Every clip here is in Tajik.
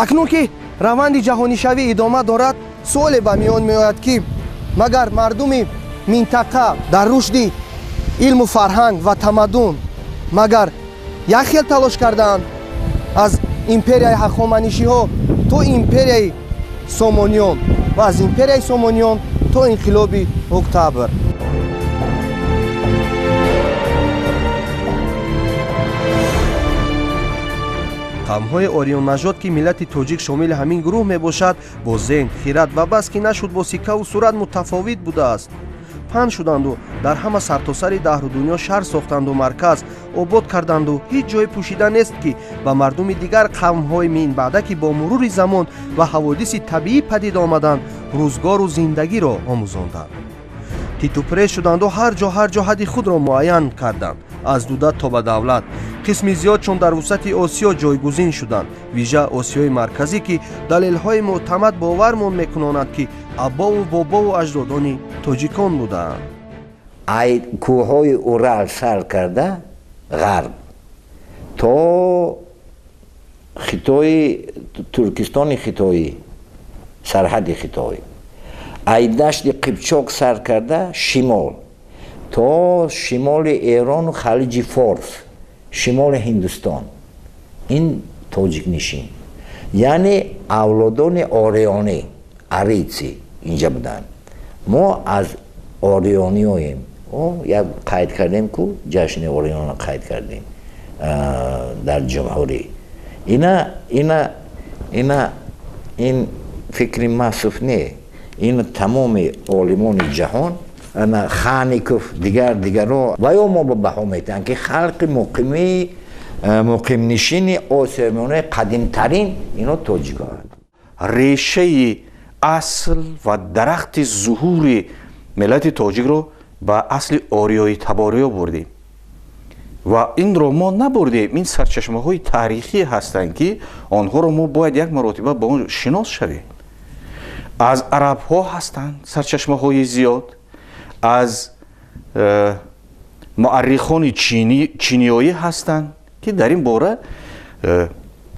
Акнун ки раванди ҷаҳонишавӣ идома дорад, суоле ба миён меояд, ки магар мардуми минтақа дар рушди илму фарҳанг ва тамаддун магар як хел талош кардаанд, аз империяи ҳахоманишиҳо то империяи Сомониён ва аз империяи Сомониён то инқилоби Октябр. Қавмҳои ориённажод, ки миллати тоҷик шомили ҳамин гурӯҳ мебошад, бо зеҳн, хират ва бас ки нашуд бо сиккаву сурат мутафовит будааст. Паҳн шуданду дар ҳама сартосари даҳру дунё шаҳр сохтанду марказ обод карданду ҳеҷ ҷое пӯшида нест, ки ба мардуми дигар қавмҳои минбаъда, ки бо мурури замон ва ҳаводиси табиӣ падид омаданд, рӯзгору зиндагиро омӯзонданд. Титупрез шуданду ҳар ҷо ҳар ҷо ҳадди худро муайян карданд, аз дуда то ба давлат. Қисми зиёд чун дар вусъати Осиё ҷойгузин шуданд, вижа Осиёи Марказӣ, ки далелҳои мӯътамад бовармон мекунонад, ки абову бобову аҷдодони тоҷикон будаанд. Ай кӯҳҳои Урал сар карда ғарб то Хитои, Туркистони Хитоӣ, сарҳади Хитой, ай дашти Қипчоқ сар карда шимол то шимоли Эрону Халиҷи Форс, шимоли Ҳиндустон, ин тоҷикнишин, яъне авлодони ориёнӣ, арийци инҷа буданд. Мо аз ориёниёем. Як қайд кардем ку ҷашни ориёнро қайд кардем дар ҷумҳурӣ. Ина ин фикри масуф не, ин тамоми олимони ҷаҳон, ана Хаников, дигар дигаро, ва ё мо ба баҳо метиҳанд, ки халқи муқимнишини Осиёи Миёнаи қадимтарин ино тоҷикоанд. Решаи асл ва дарахти зуҳури миллати тоҷикро ба асли ориёи табориё бурдем ва инро мо набурдем. Ин сарчашмаҳои таърихӣ ҳастанд, ки онҳоро мо бояд як маротиба ба он шинос шавем. Аз арабҳо ҳастанд сарчашмаҳои зиёд, аз муаррихони чиниёӣ ҳастанд, ки дар ин бора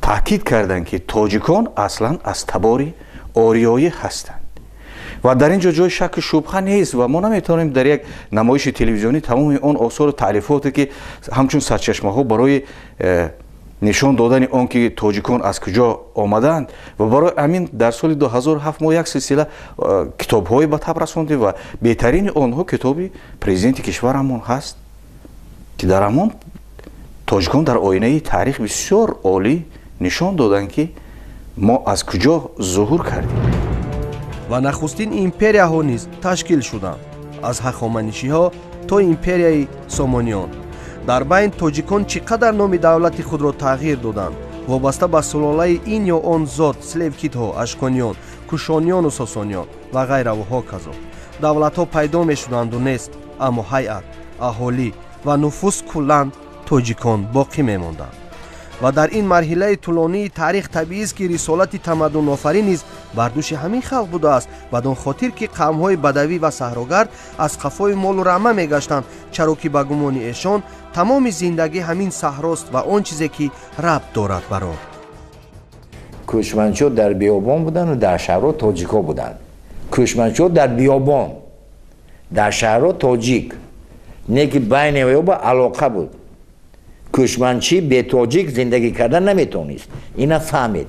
таъкид карданд, ки тоҷикон аслан аз табори ориёӣ ҳастанд ва дар ин ҷо ҷои шакку шубҳа нест ва мо наметавонем дар як намоиши телевизионӣ тамоми он осору таълифоте, ки ҳамчун сарчашмаҳо барои нишон додани он ки тоҷикон аз куҷо омаданд, ва барои ҳамин дар соли 2007 мо як силсила китобҳое ба таб расондем ва беҳтарини онҳо китоби президенти кишварамон ҳаст, ки дар ҳамон тоҷикон дар оинаи таърих бисёр олӣ нишон доданд, ки мо аз куҷо зуҳур кардем. Ва нахустин империяҳо низ ташкил шуданд, аз ҳахоманишиҳо то империяи Сомониён. Дар байн тоҷикон чӣ қадар номи давлати худро тағйир доданд, вобаста ба сулолаи ин ё он зот: селевкидҳо, ашкониён, кушониёну сосониён ва ғайраву ҳоказо. Давлатҳо пайдо мешуданду нест, аммо ҳайат, аҳолӣ ва нуфуз куллан тоҷикон боқӣ мемонданд. Ва дар ин марҳилаи тӯлонии таърих табиист, ки рисолати тамаддунофарӣ низ бар дӯши ҳамин халқ будааст, бадон хотир ки қавмҳои бадавӣ ва саҳрогард аз қафои молу рама мегаштанд, чаро ки ба гумони эшон тамоми зиндагӣ ҳамин саҳрост ва он чизе ки рабт дорад бар он. Кӯчманчиҳо дар биёбон буданд, дар шаҳрҳо тоҷикҳо буданд. Кӯчманчиҳо дар биёбон, дар шаҳрҳо тоҷик, не ки байни оёба алоқа буд. Кӯчманчӣ бетоҷик зиндагӣ кардан наметавонист. Ина фаҳмед,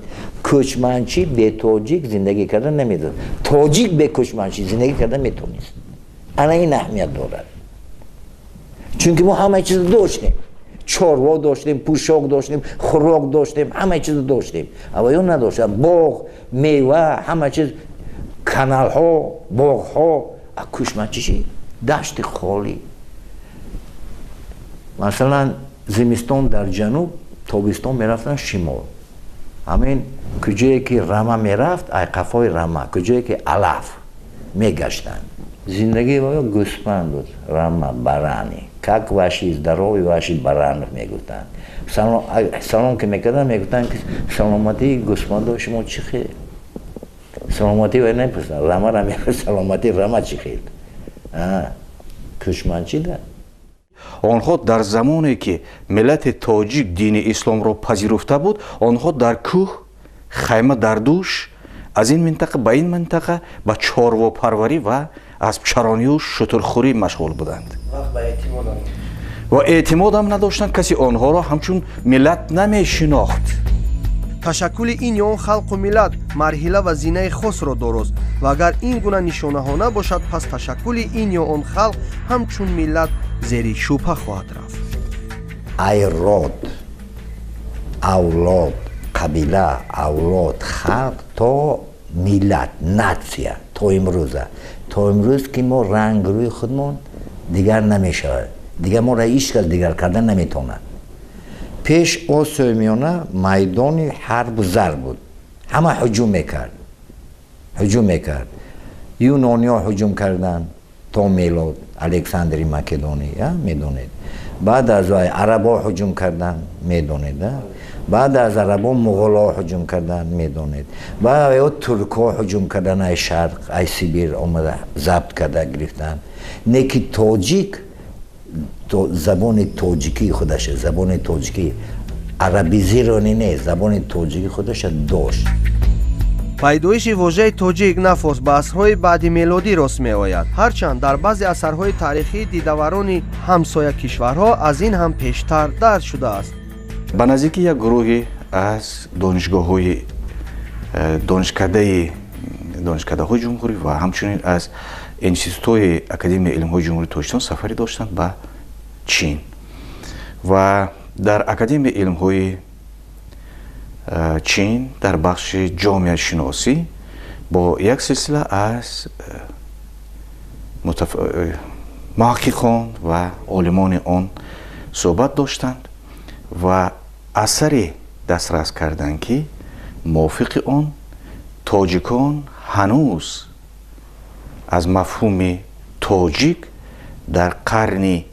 кӯчманчӣ бетоҷик зиндагӣ кардан наметавонист, тоҷик бе кӯчманчӣ зиндагӣ кардан метавонист. Ана ин аҳамият дорад, чунки мо ҳамаи чиз доштем, чорво доштем, пӯшок доштем, хӯрок доштем, ҳамаи чиз доштем, ава ё надоштанд. Боғ, мева, ҳама чиз, каналҳо, боғҳо. А кӯчманчӣ чи? Дашти холӣ. Масалан, зимистон дар ҷануб, тобистон мерафтанд шимол. Ҳамин куҷое ки рама мерафт, ай қафои рама, куҷое ки алаф мегаштанд. Зиндагии ё гӯспанд буд, рама, барани. Как ваши здоровье, ваши баранов мегуфтанд. Салом ки мекарданд, мегуфтанд, ки саломатии гӯспандои шумо чӣ хел? Саломатӣ вай намепурсанд, рамара мепурсанд, саломатии рама чӣ хел? Кӯчманчӣ да. Онҳо дар замоне ки миллати тоҷик дини исломро пазируфта буд, онҳо дар кӯҳ хайма дар дӯш аз ин минтақа ба ин минтақа ба чорвопарварӣ ва аспчаронию шутурхӯрӣ машғул буданд ва эътимодам надоштанд. Касе онҳоро ҳамчун миллат намешинохт. Ташаккули ин ё он халқу миллат марҳила ва зинаи хосро дорост ва агар ин гуна нишонаҳо набошад, пас ташаккули ин ё он халқ ҳамчун миллат зери шубҳа хоҳад рафт. Айрод, авлод, қабила, авлод, халқ то миллат, нация то имрӯза, то имрӯз ки мо ранг рӯи худмон дигар намешавад, дигар моро ҳеҷ кас дигар карда наметавонад. Пеш Осиёи Миёна майдони ҳарбу зарб буд, ҳама ҳуҷум мекард, ҳуҷум мекард. Юнониҳо ҳуҷум карданд то мелод, Александри Македонӣ, медонед. Баъд аз вай арабҳо ҳуҷум карданд, медонед. Баъд аз арабҳо муғулҳо ҳуҷум карданд, медонед. Баъд ё туркҳо ҳуҷум карданд, ай шарқ, ай Сибир омада забт карда гирифтанд. Не ки тоҷик забони тоҷикии худаша, забони тоҷикӣ арабизированный не, забони тоҷикии худаша дошт. Пайдоиши вожаи тоҷик нафос ба асрҳои баъди мелодӣ рост меояд. Ҳарчанд дар баъзе асарҳои таърихии дидаварони ҳамсоя кишварҳо аз ин ҳам пештар дарҷ шудааст. Ба наздикӣ як гурӯҳе аз донишгоҳҳои донишкадаҳои ҷумҳурӣ ва ҳамчунин аз институтҳои Академияи илмҳои Ҷумҳурии Тоҷикистон сафаре доштанд ба Чин ва дар Академияи илмҳои Чин дар бахши ҷомеашиносӣ бо як силсила аз муҳаққиқон ва олимони он суҳбат доштанд ва асаре дастрас карданд, ки мувофиқи он тоҷикон ҳанӯз аз мафҳуми тоҷик дар қарни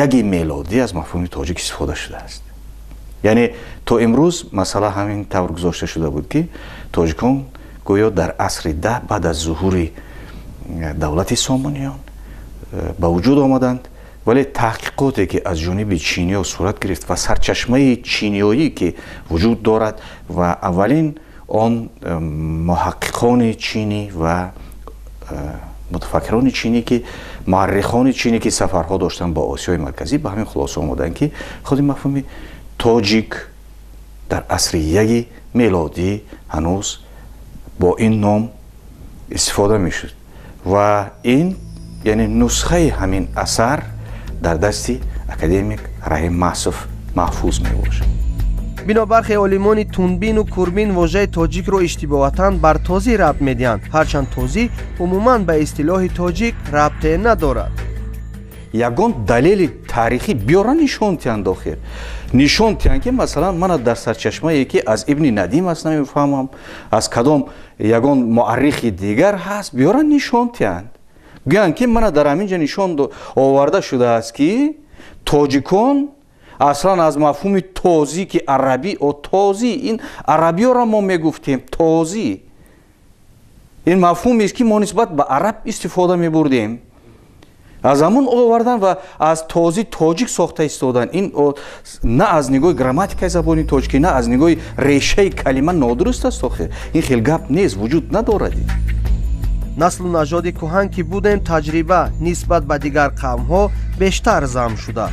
яги мелодӣ аз мафҳуми тоҷик истифода шудааст. Яъне то имрӯз масъала ҳамин тавр гузошта шуда буд, ки тоҷикон гӯё дар асри 10 баъд аз зуҳури давлати Сомониён ба вуҷуд омаданд, вале таҳқиқоте ки аз ҷониби чиниё сурат гирифт ва сарчашмаи чиниёӣ ки вуҷуд дорад ва аввалин он муҳаққиқони чинӣ ва мутафаккирони чинӣ, ки муаррихони чинӣ, ки сафарҳо доштанд ба Осиёи Марказӣ, ба ҳамин хулоса омаданд, ки худи мафҳуми тоҷик дар асри яги мелодӣ ҳанӯз бо ин ном истифода мешуд ва ин яъне нусхаи ҳамин асар дар дасти академик Раҳим Маҳсов маҳфуз мебошад. Бино бархе олимони тунбину курбин вожаи тоҷикро иштибоҳатан бар тозӣ рабт медиҳанд, ҳарчанд тозӣ умуман ба истилоҳи тоҷик рабте надорад. Ягон далели таърихӣ биёра нишон тиҳанд, охир нишон тиҳанд, ки масалан мана дар сарчашмае ки аз Ибни Надим аст, намефаҳмам аз кадом ягон муаррихи дигар ҳаст, биёра нишон тиҳанд, гӯянд ки мана дар ҳамин ҷо нишон оварда шудааст, ки тоҷикон аслан аз мафҳуми тозӣ, ки арабӣ, тозӣ ин арабиёро мо мегуфтем, тозӣ ин мафҳумест, ки мо нисбат ба араб истифода мебурдем, аз ҳамун овардан ва аз тозӣ тоҷик сохта истодан. Ин на аз нигоҳи грамматикаи забони тоҷикӣ, на аз нигоҳи решаи калима нодуруст аст. Охир ин хел гап нест, вуҷуд надорад. Наслу нажоди кӯҳан ки будем, таҷриба нисбат ба дигар қавмҳо бештар зам шуда.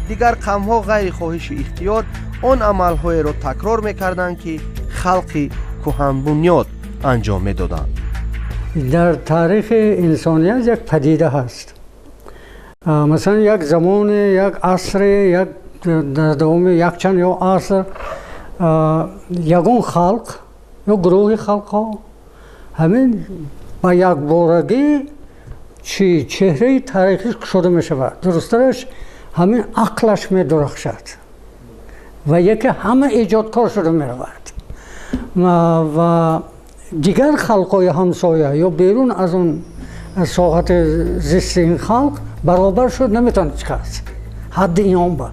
Дигар қавмҳо ғайри хоҳиши ихтиёр он амалҳоеро такрор мекарданд, ки халқи кӯҳанбунёд анҷом медоданд. Дар таърихи инсоният як падида ҳаст. Масалан, як замоне, як асре, як дар давоми якчанд ё аср ягон халқ ё гурӯҳи халқҳо ҳамин ба якборагӣ чи чеҳраи таърихиш кушода мешавад, дурусттараш ҳамин ақлаш медурахшад ва яке ҳама эҷодкор шуда меравад ва дигар халқҳои ҳамсоя ё берун аз он соҳати зисти ин халқ баробар шуд наметавонад чикаст ҳадди ин он ба.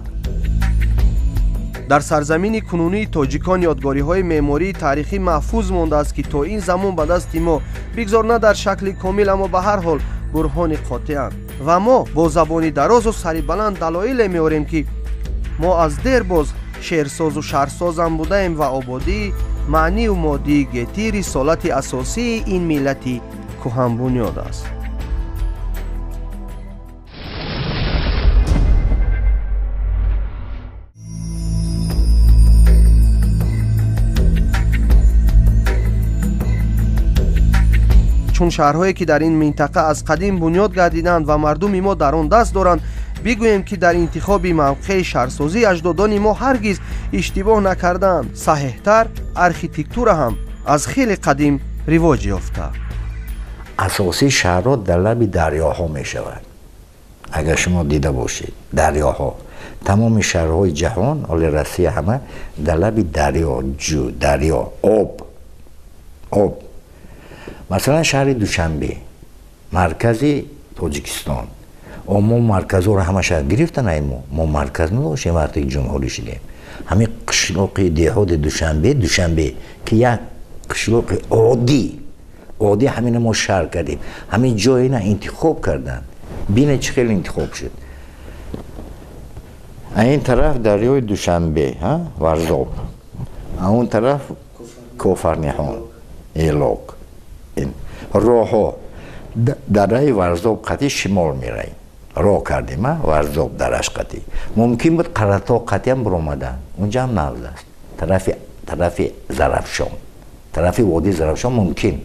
Дар сарзамини кунунии тоҷикон ёдгориҳои меъмории таърихӣ маҳфуз мондааст, ки то ин замон ба дасти мо бигзор на дар шакли комил, аммо ба ҳар ҳол бурҳони қотеанд ва мо бо забони дарозу сари баланд далоиле меорем, ки мо аз дер боз шеърсозу шаҳрсозам будаем ва ободии Маънию моддии гетӣ рисолати асосии ин миллати кӯҳанбунёд аст. Чун шаҳрҳое ки дар ин минтақа аз қадим бунёд гардиданд ва мардуми мо дар он даст доранд, бигӯем ки дар интихоби мавқеи шаҳрсозӣ аҷдодони мо ҳаргиз иштибоҳ накарданд. Саҳеҳтар, архитектура ҳам аз хеле қадим ривоҷ ёфта. Асосии шаҳрҳо дар лаби дарёҳо мешавад. Агар шумо дида бошед, дарёҳо, тамоми шаҳрҳои ҷаҳон, ҳоли Россия, ҳама дар лаби дарё, ҷӯ, дарё, об, об. Масалан, шаҳри Душанбе, маркази Тоҷикистон. Мо марказҳоро ҳамаша гирифтан, ай мо марказ надоштем вақте ки ҷумҳурӣ шудем. Ҳамин қишлоқи деҳоти Душанбе, Душанбе ки як қишлоқи оддӣ, оддӣ, ҳамина мо шаҳр кардем. Ҳамин ҷоина интихоб карданд. Бинед, чӣ хел интихоб шуд. Ин тараф дарёи Душанбе, Варзоб, а он тараф Кофарниҳон, Элок. Роҳҳо дараи Варзоб қатӣ шимол меравем, роҳ кардем, Варзоб дараш қатӣ. Мумкин буд Қаратоғ қатиам биромадан, унҷа ҳам нағз аст, тарафи Зарафшон, тарафи водии Зарафшон мумкин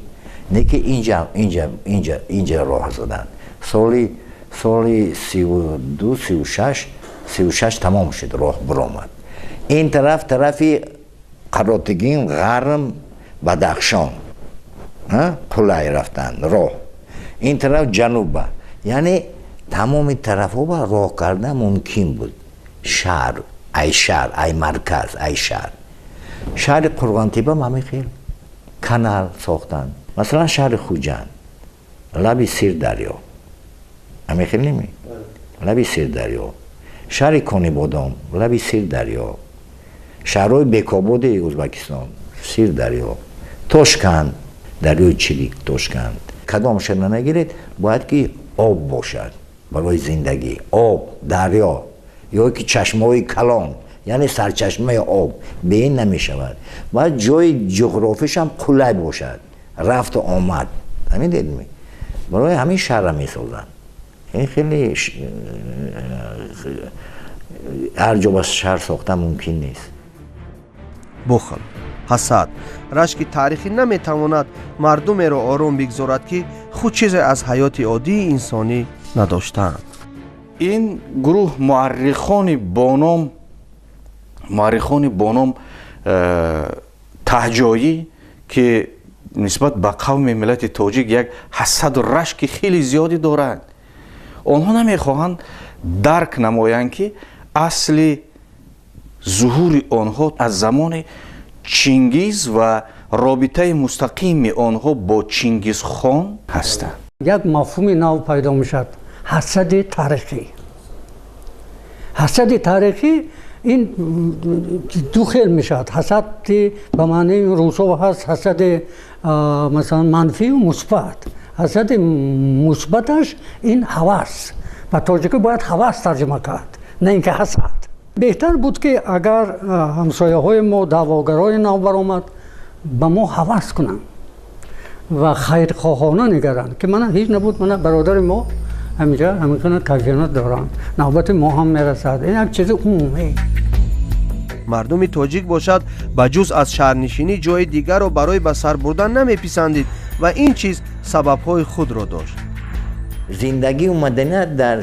не, ки инҷа, инҷа, инҷа, инҷа роҳ заданд. Соли 32, 36, 36 тамом шуд, роҳ биромад. Ин тараф, тарафи Қаротигин, Ғарм, Бадахшон, Қулай рафтанд роҳ. Ин тараф ҷануба, яъне тамоми тарафҳо ба роҳ кардан мумкин буд. Шаҳр ай шаҳр, ай марказ, ай шаҳр. Шаҳри Қурғонтепа ҳамин хел канал сохтанд. Масалан, шаҳри Хуҷанд, лаби Сирдарё, ҳамин хел неми, лаби Сирдарё. Шаҳри Конибодом, лаби Сирдарё. Шаҳрҳои Бекободи Ӯзбекистон, Сирдарё. Тошканд, дарёи Чирик, Тошканд. Кадом шаҳр нагиред, бояд ки об бошад барои зиндагӣ. Об, дарё ё ки чашмаҳои калон, яъне сарчашмаи об, бе ин намешавад. Бояд ҷои ҷуғрофишам қулай бошад, рафту омад. Ҳамин дедми, барои ҳамин шаҳрра месозанд. Ин хеле ҳар ҷо ба шаҳр сохта мумкин нест. Бухл, ҳасад, рашки таърихӣ наметавонад мардумеро ором бигзорад, ки худ чизе аз ҳаёти оддии инсонӣ надоштаанд. Ин гурӯҳ муаррихони бо ном таҳҷоӣ, ки нисбат ба қавми миллати тоҷик як ҳасаду рашки хеле зиёдӣ доранд, онҳо намехоҳанд дарк намоянд, ки асли зуҳури онҳо аз замони Чингиз ва робитаи мустақими онҳо бо Чингизхон ҳастанд. Як мафҳуми нав пайдо мешавад: ҳасади таърихӣ. Ҳасади таърихӣ ин ду хел мешавад. Ҳасади ба маънии русо ҳаст, ҳасади масалан манфию мусбат. Ҳасади мусбаташ ин ҳавас. Ба тоҷикӣ бояд ҳавас тарҷима кард, на ин ки ҳасад. Беҳтар буд, ки агар ҳамсояҳои мо даъвогарои нав баромад, ба мо ҳавас кунанд ва хайрхоҳона нигаранд, ки мана ҳеҷ набуд, мана бародари мо ҳаминҷа ҳамин қадар кайфият доранд, навбати мо ҳам мерасад. Ин як чизи умумӣ. Мардуми тоҷик бошад, ба ҷуз аз шаҳрнишинӣ ҷои дигарро барои ба сар бурдан намеписандид ва ин чиз сабабҳои худро дошт. Зиндагию маданият дар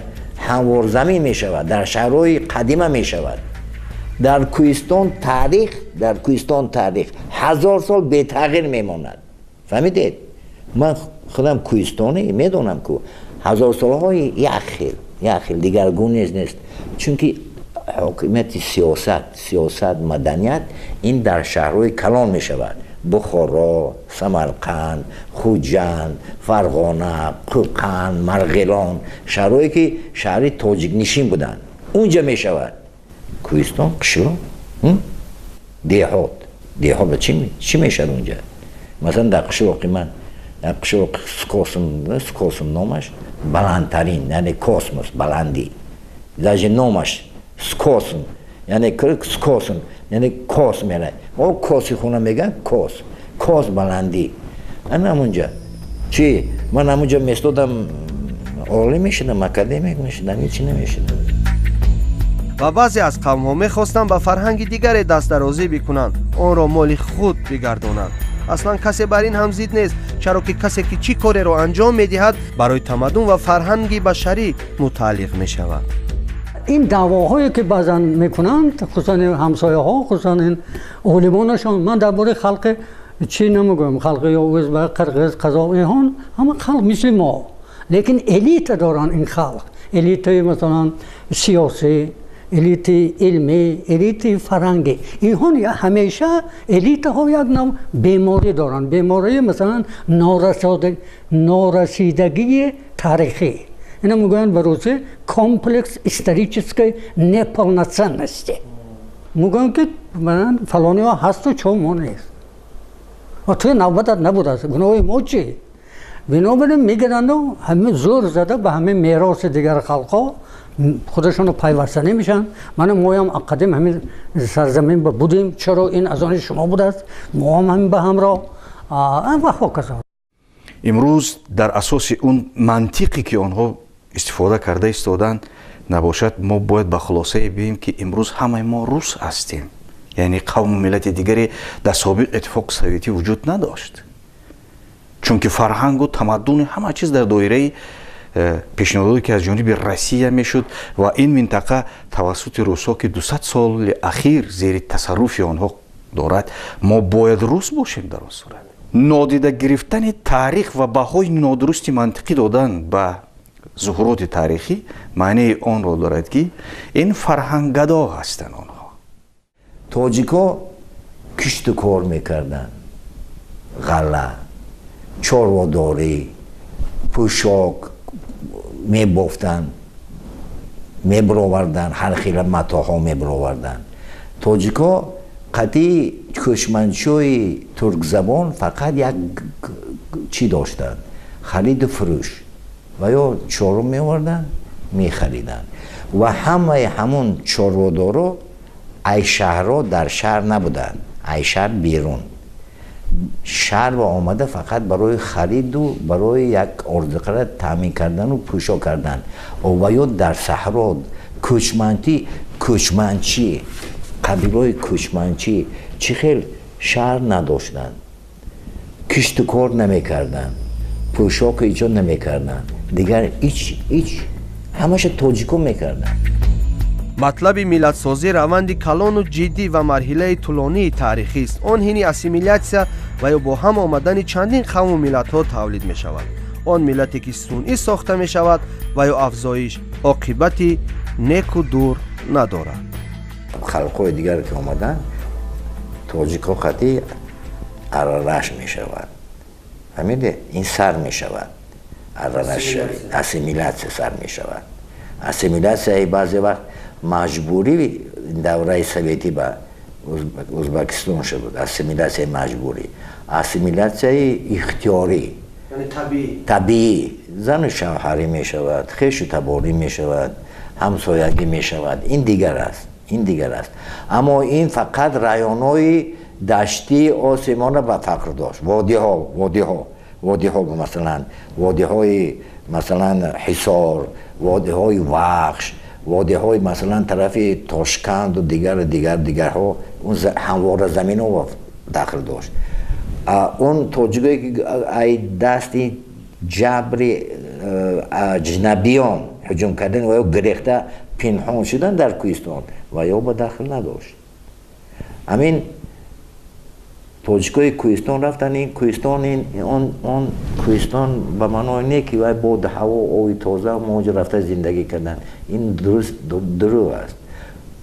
ҳамворзамин мешавад, дар шаҳрҳои қадима мешавад. Дар кӯҳистон таърих, дар кӯҳистон таърих 1000 сол бетағйир мемонад. Фаҳмидед? Ман худам кӯҳистонӣ, медонам, ку ҳазорсолаҳои як хел, як хел, дигаргун нест, чунки ҳокимияти сиёсат, маданият ин дар шаҳрҳои калон мешавад: Бухоро, Самарқанд, Хуҷанд, Фарғона, Қӯқанд, Марғилон, шаҳрҳое ки шаҳри тоҷикнишин буданд, унҷа мешавад. Кӯҳистон, қишлоқ, деҳот, деҳот чӣ мешавад унҷа? Масалан, дар қишлоқи ман, дар қишлоқи Скосм, Скосм номаш, баландтарин, яъне космос, баландӣ, даже номаш Скосм. Яъне кос, яъне кос мерад. Мо коси хона меган, кос. Кос баландӣ. Ана ҳамунҷа. Чӣ? Ман ҳамунҷа местодам, олим мешудам, академик мешудам, ҳеҷ намешудам. Ва баъзе аз қавмҳо мехостанд ба фарҳанги дигаре дастдарозӣ бикунанд, онро моли худ бигардонанд. Аслан касе бар ин ҳам зид нест, чаро ки касе ки чӣ кореро анҷом медиҳад, барои тамаддун ва фарҳанги башарӣ мутааллиқ мешавад. Ин даъвоҳое ки баъзан мекунанд, хусусан ҳамсояҳо, хусусан ин олимонашон, ман дар бораи халқи чӣ намегӯям, халқи ё ӯзбек, қирғиз, қазоқ, инҳон ҳама халқ мисли мо, лекин элита доранд ин халқ, элитаи масалан сиёсӣ, элитаи илмӣ, элитаи фарҳангӣ. Инҳо ҳамеша элитаҳо як нав беморӣ доранд, бемории масалан норасидагии таърихӣ. Ина мегӯянд ба русӣ комплекс исторической неполноценности. Мегӯянд ки фалониҳо ҳасту чо мо нест, ва туи навбатат набудааст, гуноҳи мо чӣ? Бинобар ин мегиранду ҳама зӯр зада ба ҳамин мероси дигар халқҳо худашонро пайваста намешаванд. Мана моям қадим ҳамин сарзамин ба будем, чаро ин аз они шумо будааст, мо ҳам ҳамин ба ҳамроҳ ва ҳоказо. Имрӯз дар асоси он мантиқе ки онҳо истифода карда истоданд набошад, мо бояд ба хулосае бием ки имрӯз ҳамаи мо рус ҳастем. Яъне қавму миллати дигаре дар собиқ иттифоқи советӣ вуҷуд надошт, чунки фарҳангу тамаддуни ҳама чиз дар доираи пешниҳодое ки аз ҷониби Россия мешуд ва ин минтақа тавассути русҳо ки 200 соли ахир зери тасарруфи онҳо дорад, мо бояд рус бошем. Дар он сурат нодида гирифтани таърих ва баҳои нодурусти мантиқӣ додан ба зуҳуроти таърихӣ маънии онро дорад ки ин фарҳанггадо ҳастанд онҳо. Тоҷикҳо кишту кор мекарданд, ғалла, чорводорӣ, пӯшок мебофтанд, мебироварданд, ҳар хела матоъҳо мебироварданд. Тоҷикҳо қатъи кӯчманчои туркзабон фақат як чӣ доштанд, хариду фурӯш, ва ё чорво меоварданд, мехариданд. Ва ҳамаи ҳамун чорводоро ай шаҳрҳо дар шаҳр набуданд, ай шаҳр берун. Шаҳр ва омада фақат барои хариду барои як орзуқара таъмин кардану пӯшок кардан. Ва ё дар саҳро кӯчмантӣ, кӯчманчӣ, қабилаҳои кӯчманчӣ чӣ хел шаҳр надоштанд, кишту кор намекарданд, пӯшоку иҷод намекарданд, дигар ҳеҷ ҳамаша тоҷико мекарданд. Матлаби миллатсозӣ раванди калону ҷиддӣ ва марҳилаи тӯлонии таърихист. Он ҳини ассимилятсия ва ё бо ҳам омадани чандин қавму миллатҳо тавлид мешавад. Он миллате ки сунъӣ сохта мешавад ва ё афзоиш оқибати неку дур надорад. Халқҳои дигар ки омаданд, тоҷикҳо қатъи арараш мешавад. Фаҳмиде? Ин сар мешавад. Арараш ассимилятсия сар мешавад. Ассимилятсияи баъзе вақт маҷбурӣ давраи советӣ ба Ӯзбекистон шуд, ассимилятсияи маҷбурӣ, ассимилятсияи ихтиёрӣ, табиӣ, зану шавҳарӣ мешавад, хешу таборӣ мешавад, ҳамсоягӣ мешавад. Ин дигар аст, ин дигар аст. Аммо ин фақат районҳои даштии осимона ба фақр дошт. Водиҳо, водиҳо, водиҳо, масалан водиҳои масалан Ҳисор, водиҳои Вахш, водиҳои масалан тарафи Тошканду дигар дигар дигарҳо, он ҳамвора заминҳо дахл дошт. Он тоҷикое ки ай дасти ҷабри аҷнабиён ҳуҷум кардан ва ё гирехта пинҳон шудан дар кӯҳистон, ва ё ба дахл надошт. Ҳамин тоҷикои кӯҳистон рафтан, ин кӯҳистон, он кӯҳистон ба маънои не ки вай бод, ҳаво, оби тоза мо онҷо рафта зиндагӣ карданд. Ин дуруст дурӯғ аст.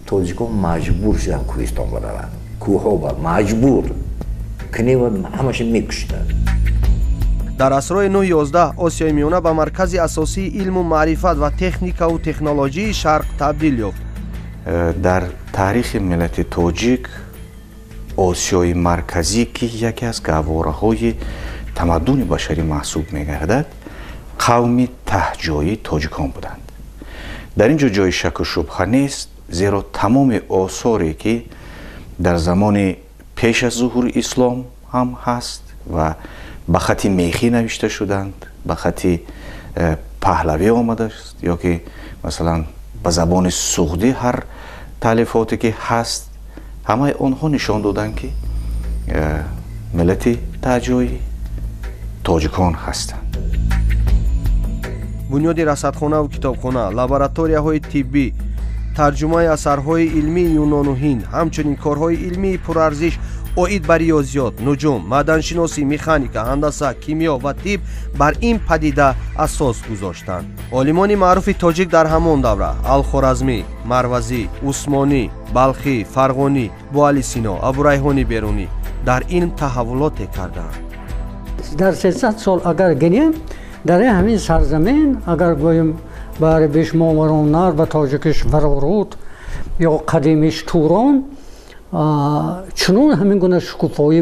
Тоҷикон маҷбур шуданд кӯҳистон бараванд, кӯҳҳо ба маҷбур кунева ҳамаша мекуштанд. Дар асрҳои 9-11 Осиёи Миёна ба маркази асосии илму маърифат ва техникаву технологияи Шарқ табдил ёфт. Дар таърихи миллати тоҷик Осиёи Марказӣ, ки яке аз гаҳвораҳои тамаддуни башарӣ маҳсуб мегардад, қавми таҳҷоии тоҷикон буданд. Дар ин ҷо ҷои шаку шубҳа нест. Зеро тамоми осоре ки дар замони пеш аз зуҳури ислом ҳам ҳаст ва ба хати мехӣ навишта шуданд, ба хати паҳлавӣ омадааст ё ки масалан ба забони суғдӣ ҳар таълифоте ки ҳаст, ҳамаи онҳо нишон доданд, ки миллати таҷоӣ тоҷикон ҳастанд. Бунёди расадхонаву китобхона, лабораторияҳои тиббӣ, тарҷумаи асарҳои илмии юнону ҳинд, ҳамчунин корҳои илмии пурарзиш оид ба риёзиёт, нуҷум, маъданшиносӣ, механика, ҳандаса, кимиё ва тиб бар ин падида асос гузоштанд. Олимони маъруфи тоҷик дар ҳамон давра Алхоразмӣ, Марвазӣ, Усмонӣ, Балхӣ, Фарғонӣ, Буали Сино, Абурайҳони Берунӣ дар илм таҳаввулоте карданд. Дар 300 сол агар гирем, дар ҳамин сарзамин, агар гӯем ба арабиш Мовароуннаҳр, ба тоҷикиш Вароруд ё қадимиш Турон, чунон ҳамин гуна шукуфоӣ,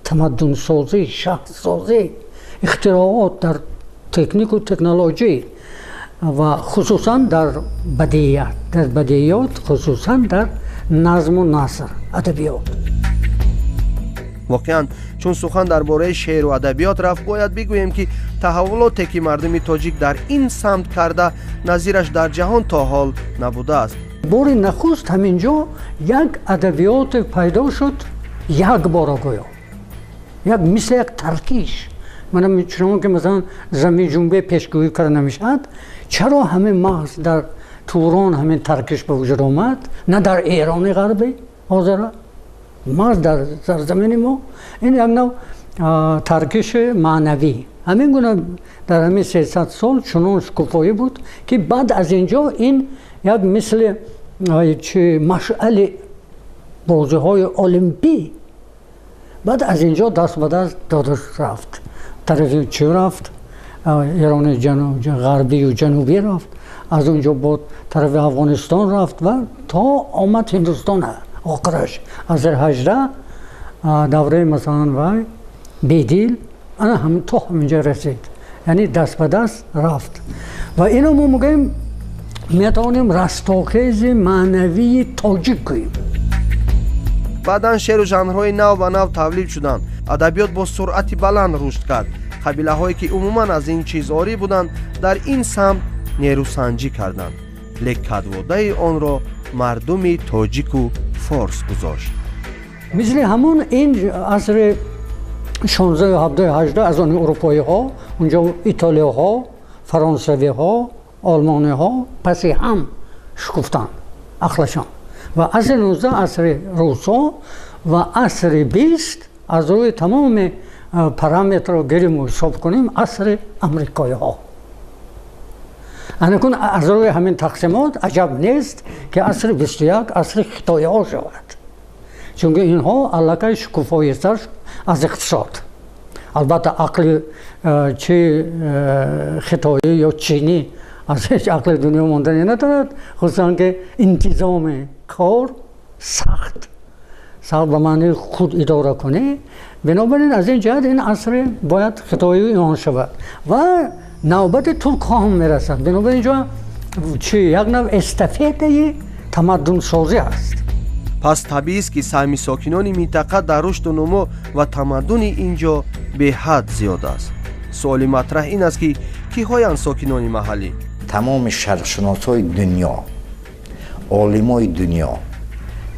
тамаддунсозӣ, шаҳрсозӣ, ихтироот дар технику технологӣ ва хусусан дар бадият, дар бадиёт, хусусан дар назму наср, адабиёт. Воқеан, чун сухан дар бораи шеъру адабиёт рафт, бояд бигӯем, ки таҳаввулоте ки мардуми тоҷик дар ин самт карда, назираш дар ҷаҳон то ҳол набудааст. Бори нахуст ҳамин ҷо як адабиёте пайдо шуд, як бора гӯё як мисли як таркиш. Мана чунон ки масалан заминҷунбе пешгӯӣ карда намешавад, чаро ҳамин маҳз дар Турон ҳамин таркиш ба вуҷуд омад, на дар Эрони ғарбӣ ҳозира, маҳз дар сарзамини мо? Ин як нав таркиши маънавӣ. Ҳамин гуна дар ҳамин 300 сол чунон шукуфоӣ буд, ки баъд аз ин ҷо ин як мисли чи машъали бозиҳои олимпӣ баъд аз ин ҷо даст ба даст дода рафт. Тарафи чӣ рафт? Эрони ғарбию ҷанубӣ рафт, аз он ҷо бо тарафи Афғонистон рафт ва то омад Ҳиндустон. Охираш асри 18, давраи масалан вай Бедил, ана ҳам то ҳаминҷо расид, яъне даст ба даст рафт. Ва ино мо мегӯем, метавонем растохези маънавии тоҷик гӯем. Баъдан шеъру жанрҳои нав ба нав тавлид шуданд. Адабиёт бо суръати баланд рушд кард. Қабилаҳое ки умуман аз ин чиз орӣ буданд, дар ин самт нерӯсанҷӣ карданд, лек кадводаи онро мардуми тоҷику форс гузошт. Мисли ҳамон ин асри 16, 17, 18 аз он урупоиҳо, унҷо итолиёҳо, фаронсавиҳо, олмониҳо паси ҳам шукуфтанд ақлашон. Ва асри 19 асри русҳо ва асри 20 аз рӯи тамоми параметрро гириму ҳисоб кунем, асри амрикоиҳо. Анакун аз рӯи ҳамин тақсимот аҷаб нест, ки асри 21 асри хитоиҳо шавад, чунки инҳо аллакай шукуфоитар аз иқтисод. Албатта, ақли чи хитоӣ ё чинӣ аз ҳеҷ ақли дунё мондани надорад, хусусан ки интизоми кор сахт сахт, ба маънии худ идоракунӣ. Бинобар ин, аз ин ҷиҳат ин асри бояд хитоии он шавад ва навбати туркҳо ҳам мерасад. Бинобар ин ҷо чи як нав эстафетаи тамаддунсозӣ аст. Пас табиист, ки саҳми сокинони минтақа дар рушду нумо ва тамаддуни ин ҷо беҳад зиёд аст. Суоли матраҳ ин аст, ки киҳоянд сокинони маҳаллӣ? Тамоми шарқшиносҳои дунё, олимои дунё,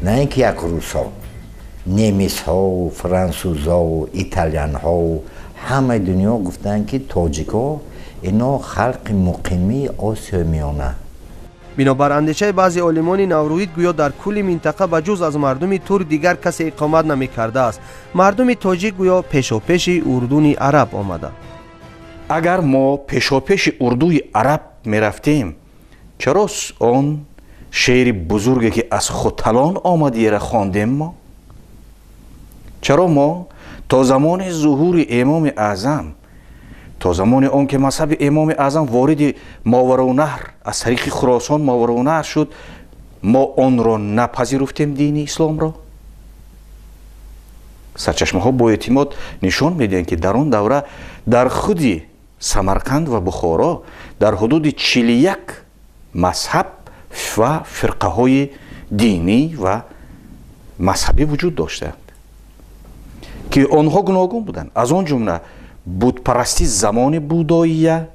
на ин ки як русҳо, немисҳову франсузову италянҳову ҳамаи дунё гуфтанд, ки тоҷикҳо ино халқи муқимии Осиёи Миёна. Бинобар андешаи баъзе олимони наврӯид, гӯё дар кулли минтақа ба ҷуз аз мардуми турк дигар касе иқомат намекардааст. Мардуми тоҷик гӯё пешопеши урдуни араб омада. Агар мо пешопеши урдуи араб мерафтем, чаро он шеъри бузурге, ки аз Хуталон омадиера, хондем мо? Чаро мо то замони зуҳури Имоми Аъзам, то замони он ки мазҳаби Имоми Аъзам вориди Мовароуннаҳр аз тариқи Хуросон Мовароуннаҳр шуд, мо онро напазируфтем, дини исломро? Сарчашмаҳо бо эътимод нишон медиҳанд, ки дар он давра дар худи Самарқанд ва Бухоро дар ҳудуди 41 мазҳаб ва фирқаҳои динӣ ва мазҳабӣ вуҷуд доштанд, ки онҳо гуногун буданд. Аз он ҷумла бутпарастӣ замони будоия,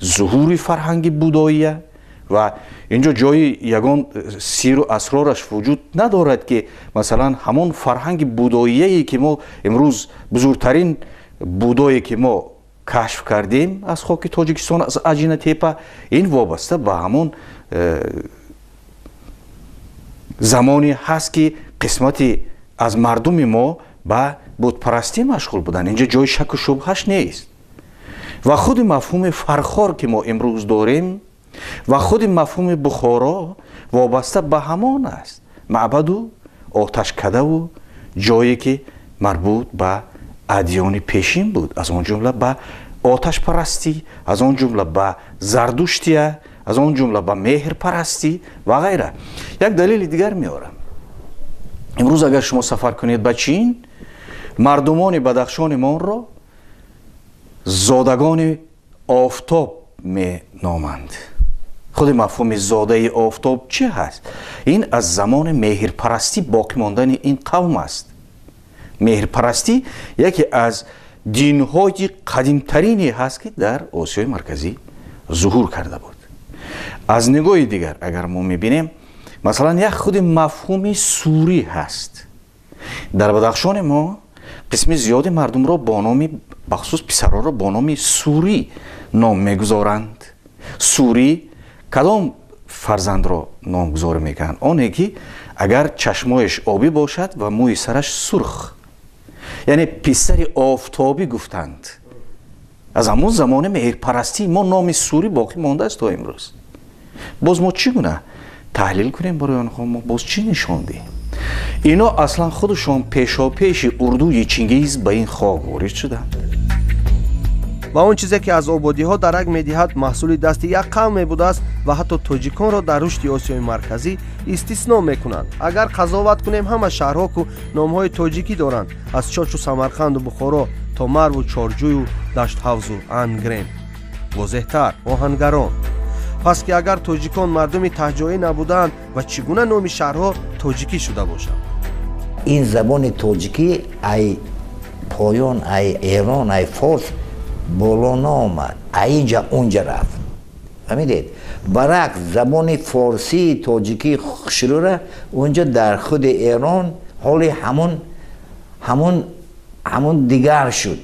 зуҳури фарҳанги будоия, ва инҷо ҷои ягон сиру асрораш вуҷуд надорад, ки масалан ҳамон фарҳанги будоияе ки мо имрӯз бузургтарин будое ки мо кашф кардем аз хоки Тоҷикистон, аз Аҷинатепа, ин вобаста ба ҳамон замоне ҳаст, ки қисмати аз мардуми мо ба бутпарастӣ машғул буданд. Инҷо ҷои шаку шубҳаш нест. Ва худи мафҳуми Фархор, ки мо имрӯз дорем, ва худи мафҳуми Бухоро вобаста ба ҳамон аст. Маъбаду оташкадаву ҷое ки марбут ба адёни пешин буд, аз он ҷумла ба оташпарастӣ, аз он ҷумла ба зардуштия, аз он ҷумла ба меҳрпарастӣ ва ғайра. Як далели дигар меорам. Имрӯз агар шумо сафар кунед ба Чин, мардумони Бадахшони монро зодагони офтоб меноманд. Худи мафҳуми зодаи офтоб чӣ ҳаст? Ин аз замони меҳрпарастӣ боқӣ мондани ин қавм аст. Меҳрпарастӣ яке аз динҳои қадимтарине ҳаст, ки дар Осиёи Марказӣ зуҳур карда буд. Аз нигоҳи дигар агар мо мебинем, масалан, як худи мафҳуми сурӣ ҳаст. Дар Бадахшони мо қисми зиёди мардумро бо номи, бахусус писароро бо номи Сурӣ ном мегузоранд. Сурӣ кадом фарзандро номгузорӣ мекунанд? Оне ки агар чашмояш обӣ бошад ва мӯи сараш сурх, яъне писари офтобӣ гуфтанд. Аз ҳамон замони меҳрпарастии мо номи Сурӣ боқӣ мондааст то имрӯз. Боз мо чӣ гуна таҳлил кунем барои онҳо? Мо боз чӣ нишон диҳем? Ино аслан худашон пешопеши урдуи Чингиз ба ин хок ворид шуданд. Ва он чизе ки аз ободиҳо дарак медиҳад, маҳсули дасти як қавм мебудааст ва ҳатто тоҷиконро дар рушди Осиёи Марказӣ истисно мекунанд. Агар қазоват кунем, ҳама шаҳрҳо ку номҳои тоҷикӣ доранд, аз Чочу Самарқанду Бухоро то Марву Чорҷӯю Даштҳавзу Ангрен, возеҳтар Оҳангарон. Пас ки агар тоҷикон мардуми таҳҷоӣ набуданд, ва чӣ гуна номи шаҳрҳо тоҷикӣ шуда бошад? Ин забони тоҷикӣ ай поён, ай Эрон, ай форс боло наомад, инҷа унҷа рафт, фаҳмидед? Баръакс, забони форсии тоҷикии хушрӯра унҷа дар худи Эрон ҳоли ҳамун дигар шуд,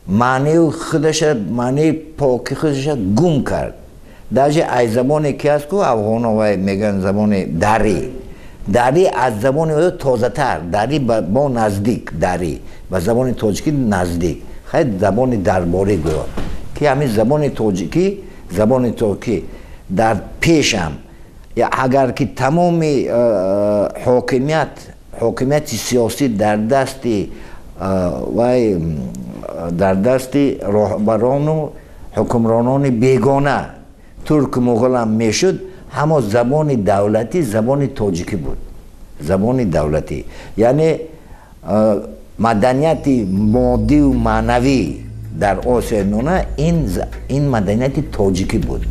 маънии худаша, маънии поки худаша гум кард. Даже ай забоне ки аст ку афғоно вай мегӯянд забони дарӣ, дарӣ аз забони ӯ тозатар, дарӣ бо наздик, дарӣ ба забони тоҷикӣ наздик. Хай, забони дарборӣ гӯё ки ҳамин забони тоҷикӣ, забони тоҷикӣ дар пешам, агар ки тамоми ҳокимияти сиёсӣ дар дасти вай, дар дасти роҳбарону ҳукмронони бегона, турку муғулам мешуд, ҳамо забони давлатӣ забони тоҷикӣ буд. Забони давлатӣ, яъне маданияти моддиву маънавӣ дар Осиёи Миёна ин маданияти тоҷикӣ буд.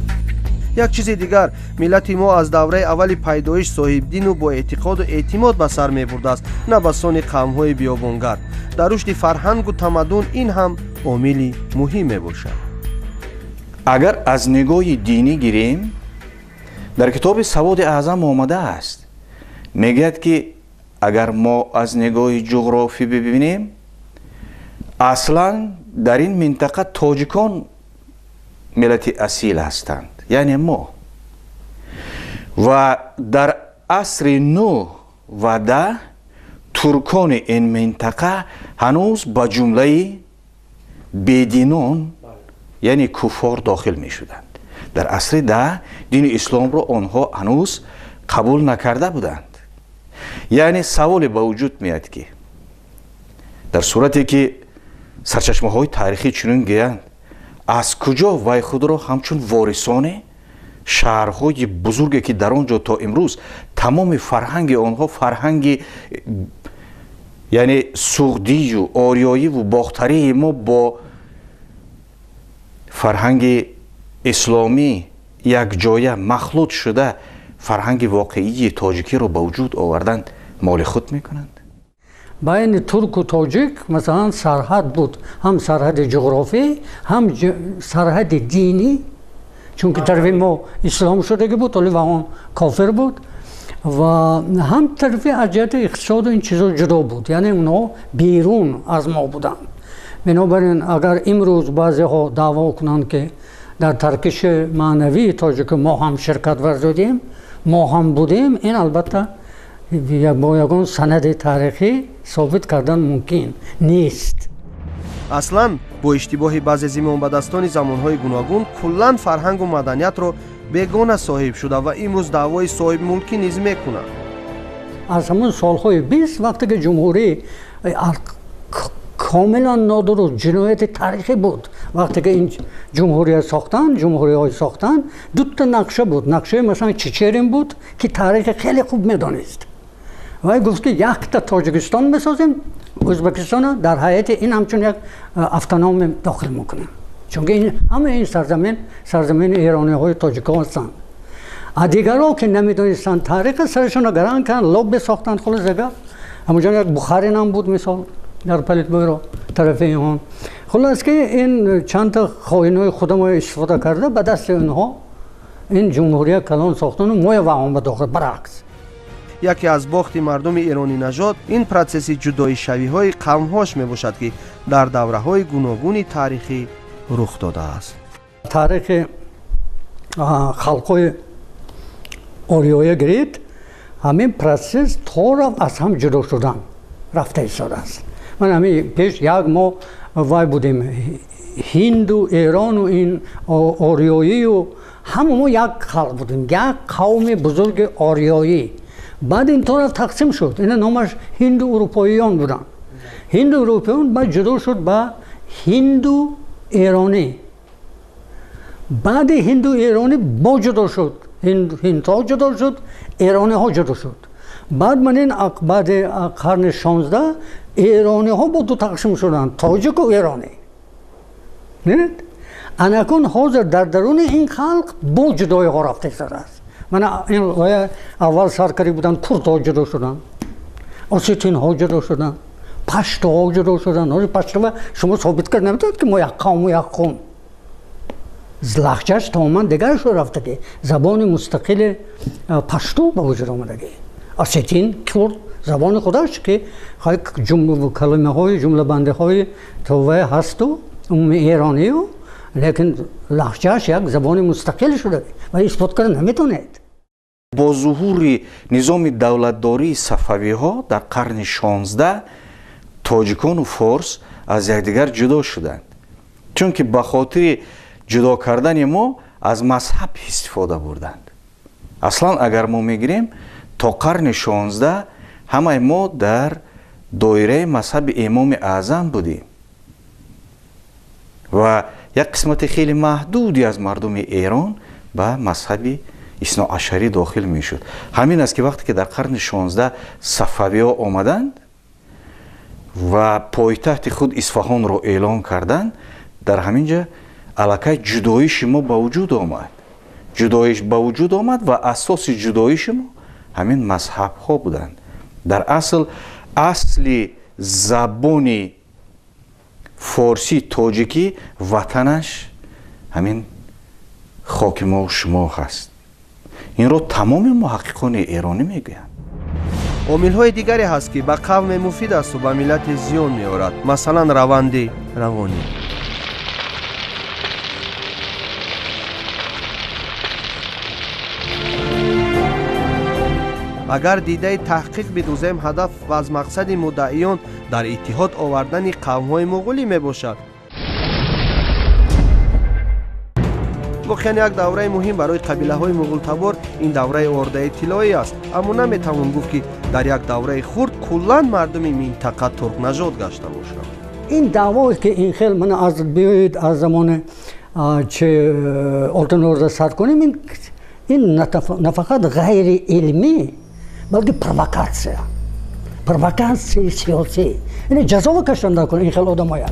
Як чизи дигар: миллати мо аз давраи аввали пайдоиш соҳибдину бо эътиқоду эътимод ба сар мебурдааст, на ба сони қавмҳои биёбонгард. Дар рушди фарҳангу тамаддун ин ҳам омили муҳим мебошад. Агар аз нигоҳи динӣ гирем, дар китоби Саводи Аъзам омадааст, мегӯяд ки агар мо аз нигоҳи ҷуғрофӣ бибинем, аслан дар ин минтақа тоҷикон миллати асил ҳастанд, яъне мо. Ва дар асри 9 ва 10 туркони ин минтақа ҳанӯз ба ҷумлаи бединон, яъне куффор, дохил мешуданд. Дар асри 10 дини исломро онҳо ҳанӯз қабул накарда буданд. Яъне саволе ба вуҷуд меяд, ки дар сурате ки сарчашмаҳои таърихӣ чунин гӯянд, аз куҷо вай худро ҳамчун ворисони шаҳрҳои бузурге, ки дар он ҷо то имрӯз тамоми фарҳанги онҳо фарҳанги, яъне суғдию ориёиву бохтарии мо бо фарҳанги исломӣ якҷоя махлут шуда, Фарҳанги воқеии тоҷикиро ба вуҷуд оварданд, моли худ мекунанд. Байни турку тоҷик масалан сарҳад буд, ҳам сарҳади ҷуғрофӣ, ҳам сарҳади динӣ, чунки тарафи мо ислом шудагӣ буд, вале ва он кофир буд, ва ҳам тарафи аз ҷиҳати иқтисоду ин чизо ҷудо буд, яъне онҳо берун аз мо буданд. Бинобар ин агар имрӯз баъзеҳо даъво кунанд, ки дар таркиши маънавии тоҷик мо ҳам ширкат варзидем, мо ҳам будем, ин албатта бо ягон санади таърихӣ собит кардан мумкин нест. Аслан бо иштибоҳи баъзе зимонбадастони замонҳои гуногун куллан фарҳангу маданиятро бегона соҳиб шуда ва имрӯз даъвои соҳибмулкӣ низ мекунанд. Аз ҳамон солҳои 20 вақте ки ҷумҳурӣ комилан нодуруст, ҷинояти таърихӣ буд, вақте ки ин ҷумҳурия сохтанд, ҷумҳуриҳои сохтанд, дута нақша буд. Нақшаи масалан Чечерин буд, ки таърихи хеле хуб медонист. Вай гуфт, ки якта Тоҷикистон месозем, Ӯзбекистонро дар ҳайати ин ҳамчун як автономия дохил мекунем, чунки ҳама ин сарзамин сарзамини эрониҳои тоҷикҳо ҳастанд. А дигарҳо, ки намедонистанд тариха, сарашонро гаран карданд, лобби сохтанд. Хулос гап, ҳамонҷо як Бухарин ҳам буд, мисол, дар политбюро тарафи инҳо. Хулос ки ин чандта хоинои худамо истифода карда, ба дасти онҳо ин ҷумҳурия калон сохтану моя ваҳом ба дохил баръакс. Яке аз бохти мардуми эронинажод ин протсесси ҷудоишавиҳои қавмҳош мебошад, ки дар давраҳои гуногуни таърихӣ рух додааст. Таърихи халқҳои ориёя гирид, ҳамин протсесс то рафт аз ҳам ҷудо шудан рафта истодааст. Ман ҳамин пеш як моҳ вай будем, ҳинду эрону ин ориёию ҳама мо як халқ будем, як қавми бузурги ориёӣ. Баъд ин то рафт тақсим шуд, ина номаш ҳинду урупоиён буданд. Ҳинду урупоиён баъд ҷудо шуд ба ҳинду эронӣ. Баъди ҳинду эронӣ бо ҷудо шуд, ҳиндҳо ҷудо шуд, эрониҳо ҷудо шуд. Баъд ман ин баъди қарни 16 эрониҳо бо ду тақсим шуданд, тоҷику эронӣ. Анакун ҳозир дар даруни ин халқ бо ҷудоиҳо рафта истодааст. Мана ин аввал сар карда буданд, курдҳо ҷудо шуданд, осетинҳо ҷудо шуданд, паштоҳо ҷудо шуданд. Ҳозир паштова шумо собит кард наметавонед, ки мо як қавму як хун. Лаҳҷааш тамоман дигар шуд рафтагӣ, забони мустақили пашту ба вуҷуд омадагӣ. Осетин, курд забони худаш, ки калимаҳои ҷумлабандиҳои товае ҳасту умуми эронию, лекин лаҳҷааш як забони мустақил шуда ва исбот карда наметавонед. Бо зуҳури низоми давлатдории сафавиҳо дар қарни 16 тоҷикону форс аз якдигар ҷудо шуданд, чунки ба хотири ҷудо кардани мо аз мазҳаб истифода бурданд. Аслан агар мо мегирем, то қарни 16 ҳамаи мо дар доираи мазҳаби Имоми Аъзам будем ва як қисмати хеле маҳдуди аз мардуми Эрон ба мазҳаби исноашарӣ дохил мешуд. Ҳамин аст, ки вақте ки дар қарни 16 сафавиҳо омаданд ва пойтахти худ Исфаҳонро эълон карданд, дар ҳамин ҷа аллакай ҷудоиши мо ба вуҷуд омад. Ҷудоиш ба вуҷуд омад ва асоси ҷудоиши мо ҳамин мазҳабҳо буданд. Дар асл асли забони форсӣ тоҷикӣ ватанаш ҳамин хоки мо шумо ҳаст. Инро тамоми муҳаққиқони эронӣ мегӯянд. Омилҳои дигаре ҳаст, ки ба қавме муфид асту ба миллате зиён меорад, масалан раванди равонӣ. Агар дидаи таҳқиқ бидӯзем, ҳадаф ва аз мақсади муддаиён дар иттиҳод овардани қавмҳои муғулӣ мебошад. Воқеан як давраи муҳим барои қабилаҳои муғултабор ин давраи ордаи тиллоӣ аст, аммо наметавон гуфт, ки дар як давраи хурд куллан мардуми минтақа туркнажод гашта бошанд. Ин даъвое, ки ин хел ман аз биёед аз замони че Олтин Орда сар кунем, ин нафақат ғайриилмӣ, балки провокатсия, провокатсияи сиёсӣ. Ин ҷазо кашонда кун ин хел одамоя.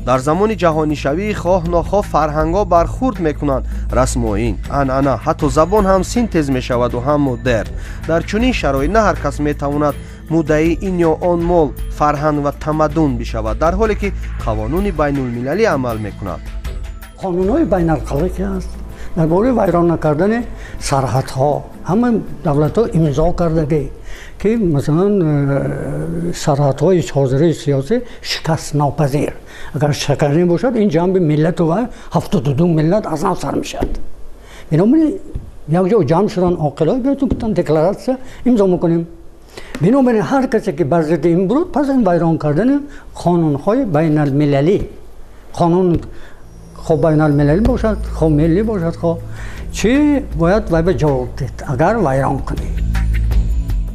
Дар замони ҷаҳонишавӣ хоҳ нохоҳ фарҳангҳо бархурд мекунанд. Расмоин, анъана, ҳатто забон ҳам синтез мешаваду ҳам модерн. Дар чунин шароит на ҳар кас метавонад муддаи ин ё он мол, фарҳанг ва тамаддун бишавад, дар ҳоле ки қонуни байнулмилалӣ амал мекунад. Қонунҳои байналхалқӣ ки ҳаст дар бораи вайрон накардани сарҳадҳо, ҳама давлатҳо имзо кардагӣ, ки масалан сарҳадҳои ҳозираи сиёсӣ шикастнопазир. Агар шикастнӣ бошад, ин ҷанби миллату ва 72 миллат аз нав сар мешавад. Бинобар ин якҷо ҷамъ шудан оқилҳо, биётун гуфтан декларатсия имзо мекунем. Бинобар ин ҳар касе ки бар зидди ин буруд, пас ин вайрон кардани қонунҳои байналмилалӣ, қонун хо байналмилалӣ бошад, хо миллӣ бошад, хо чӣ бояд вай ба ҷавоб дид, агар вайрон кунӣ.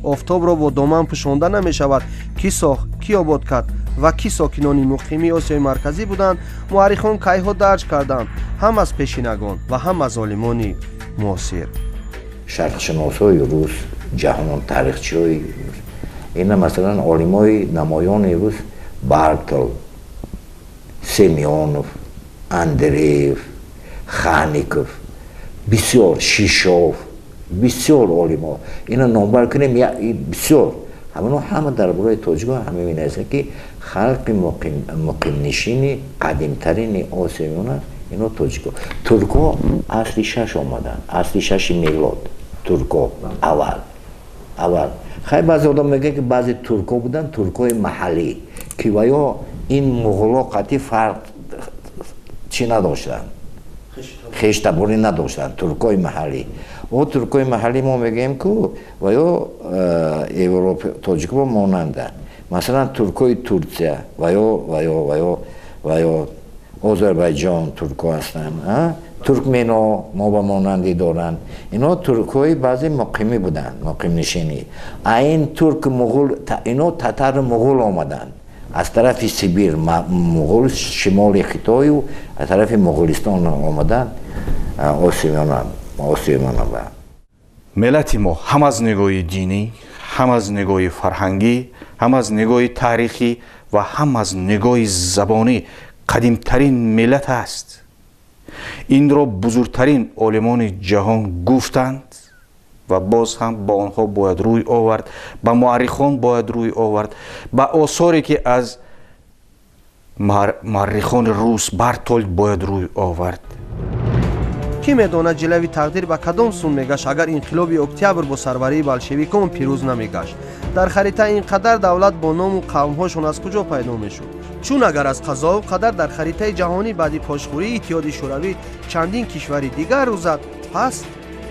Офтобро бо доман пӯшонда намешавад. Кӣ сохт, кӣ обод кард ва кӣ сокинони муқимии Осиёи Марказӣ буданд, муаррихон кайҳо дарҷ карданд, ҳам аз пешинагон ва ҳам аз олимони муосир. Шарқшиносҳои рус, ҷаҳон таърихчиҳои рус, ина масалан олимои намоёни рус Бартол, Семёнов, Андреев, Хаников, бисёр Шишов, бисёр олимо. Ина номбар кунем, бисёр. Ҳамоно ҳама дар бораи тоҷикҳо ҳама менависанд, ки халқи муқимнишини қадимтарини Осиёи Миёна ино тоҷикҳо. Туркҳо асри шаш омаданд, асри шаши мелод. Туркҳо аввал. Аввал. Хай баъзе одам мегӯянд, ки баъзе туркҳо буданд, туркҳои маҳаллӣ, ки ваё ин муғулҳо қатъи фарқ чӣ надоштанд, хештаборӣ надоштанд, туркҳои маҳаллӣ. О туркҳои маҳаллӣ мо мегӯем ку ваё европа тоҷикҳо монанданд. Масалан туркҳои Турсия ваё ваё ваё ваё Озарбайҷон туркҳо ҳастанд, туркмено мо ба монандӣ доранд. Ино туркҳои баъзе муқимӣ буданд, муқимнишинӣ. А ин турк муғул, ино татару муғул омаданд аз тарафи Сибир, муғул шимоли Хитою аз тарафи Муғулистон омаданд Осиёи Миёна. Миллати мо ҳам аз нигоҳи динӣ, ҳам аз нигоҳи фарҳангӣ, ҳам аз нигоҳи таърихӣ ва ҳам аз нигоҳи забонӣ қадимтарин миллат аст. Инро бузургтарин олимони ҷаҳон гуфтанд ва боз ҳам ба онҳо бояд рӯй овард, ба муаррихон бояд рӯй овард, ба осоре ки аз муаррихони рус Бартолд бояд рӯй овард. Кӣ медонад ҷилави тақдир ба кадом сун мегашт, агар инқилоби октябр бо сарварии болшевикон пирӯз намегашт? Дар харита ин қадар давлат бо ному қавмҳошон аз куҷо пайдо мешуд? Чун агар аз қазову қадар дар харитаи ҷаҳонӣ баъди пошхӯрии Иттиҳоди Шӯравӣ чандин кишвари дигар рӯзад, пас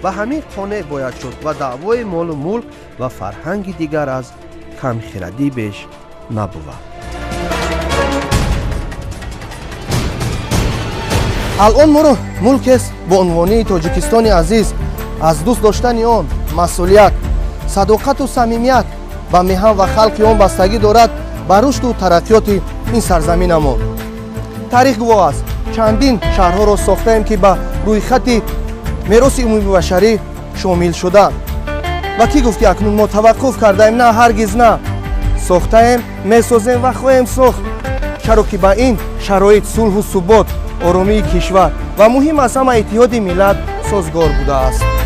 ба ҳамин қонеъ бояд шуд ва даъвои молу мулк ва фарҳанги дигар аз камхирадӣ беш набувад. Алон моро мулкест бо унвонии Тоҷикистони азиз, аз дӯст доштани он масъулият, садоқату самимият ба меҳан ва халқи он бастагӣ дорад ба рушду тараққиёти ин сарзаминамон. Таърих гувоҳ аст, чандин шаҳрҳоро сохтаем, ки ба рӯйхати мероси умумибашарӣ шомил шуданд. Ва кӣ гуфт, ки акнун мо таваққуф кардаем? На, ҳаргиз на. Сохтаем, месозем ва хоҳем сохт, чаро ки ба ин шароит сулҳу субот, оромии кишвар ва муҳим аз ҳама иттиҳоди миллат созгор будааст.